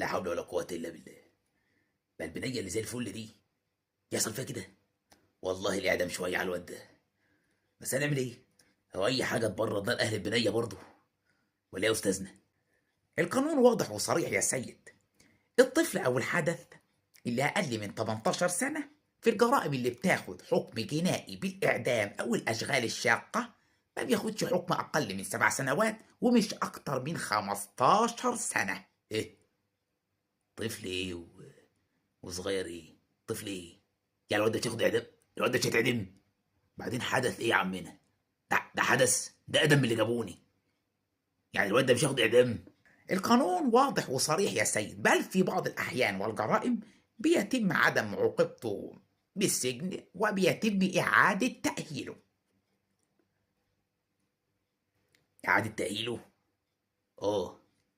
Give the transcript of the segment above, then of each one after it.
لا حول ولا قوة الا بالله. بل البنية اللي زي الفل دي يحصل فيها كده؟ والله الاعدام شوية على الواد ده، بس هنعمل ايه؟ هو اي حاجة تبرد نار اهل البنية برضه، ولا يا استاذنا؟ القانون واضح وصريح يا سيد. الطفل او الحدث اللي اقل من 18 سنة في الجرائم اللي بتاخد حكم جنائي بالاعدام او الاشغال الشاقة ما بياخدش حكم اقل من 7 سنوات ومش اكتر من 15 سنة. ايه؟ طفل ايه وصغير ايه؟ طفل ايه؟ يعني الواد ده مش هياخد اعدام؟ الواد ده مش هيتعدم؟ بعدين حدث ايه يا عمنا؟ ده حدث، ده ادم اللي جابوني. يعني الواد ده مش هياخد اعدام؟ القانون واضح وصريح يا سيد، بل في بعض الأحيان والجرائم بيتم عدم عقوبته بالسجن وبيتم إعادة تأهيله. إعادة تأهيله؟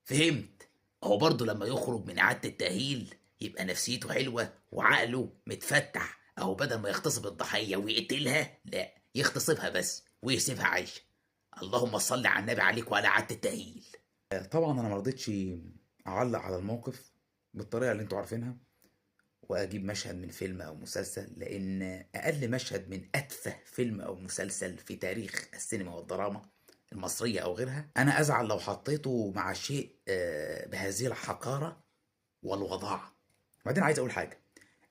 فهمت. هو برضه لما يخرج من إعادة التأهيل يبقى نفسيته حلوة وعقله متفتح، أهو بدل ما يغتصب الضحية ويقتلها، لا يغتصبها بس ويسيبها عايشة. اللهم صل على النبي عليك وعلى إعادة التأهيل. طبعا انا ما رضيتش اعلق على الموقف بالطريقة اللي انتوا عارفينها واجيب مشهد من فيلم او مسلسل، لان اقل مشهد من اتفه فيلم او مسلسل في تاريخ السينما والدراما المصرية او غيرها انا ازعل لو حطيته مع شيء بهذه الحقاره والوضاعه. بعدين عايز اقول حاجة،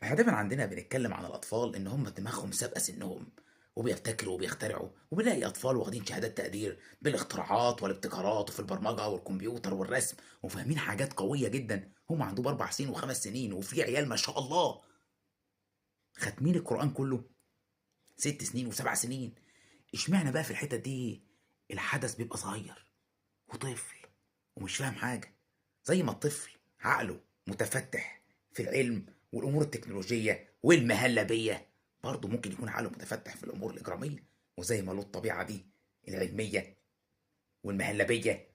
احنا دايما عندنا بنتكلم عن الاطفال ان هم دماغهم سابقه سنهم وبيبتكروا وبيخترعوا، وبنلاقي اطفال واخدين شهادات تقدير بالاختراعات والابتكارات وفي البرمجة والكمبيوتر والرسم وفاهمين حاجات قوية جدا، هم عندهم 4 سنين و5 سنين، وفي عيال ما شاء الله ختمين القران كله 6 سنين و7 سنين. اشمعنى بقى في الحتة دي الحدث بيبقى صغير وطفل ومش فاهم حاجة؟ زي ما الطفل عقله متفتح في العلم والامور التكنولوجية والمهلبيه، برضه ممكن يكون عقله متفتح في الامور الاجرامية، وزي ما له الطبيعة دي العلمية والمهلبيه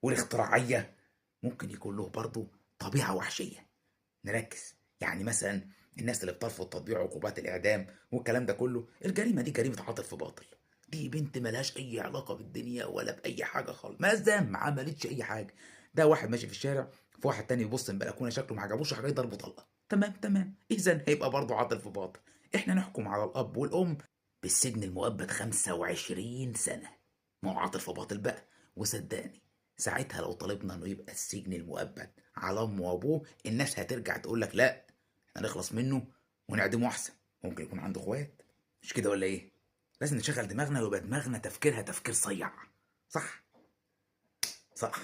والاختراعيه ممكن يكون له برضه طبيعة وحشية. نركز، يعني مثلا الناس اللي بترفض تطبيق عقوبات الاعدام والكلام ده كله، الجريمة دي جريمة عاطف في باطل، دي بنت ملهاش اي علاقة بالدنيا ولا باي حاجة خالص، ما زام ما عملتش اي حاجة. ده واحد ماشي في الشارع، في واحد تاني يبص من بلكونة شكله ما عجبوش راح جاي ضربه طلقه، تمام تمام، اذا هيبقى برضه عاطل في باطل. احنا نحكم على الاب والام بالسجن المؤبد 25 سنة، ما هو عاطل في باطل بقى. وصدقني ساعتها لو طالبنا انه يبقى السجن المؤبد على امه وابوه الناس هترجع تقول لك لا احنا نخلص منه ونعدمه احسن، ممكن يكون عنده اخوات، مش كده ولا ايه؟ لازم نشغل دماغنا ويبقى دماغنا تفكيرها تفكير صيع، صح؟ صح.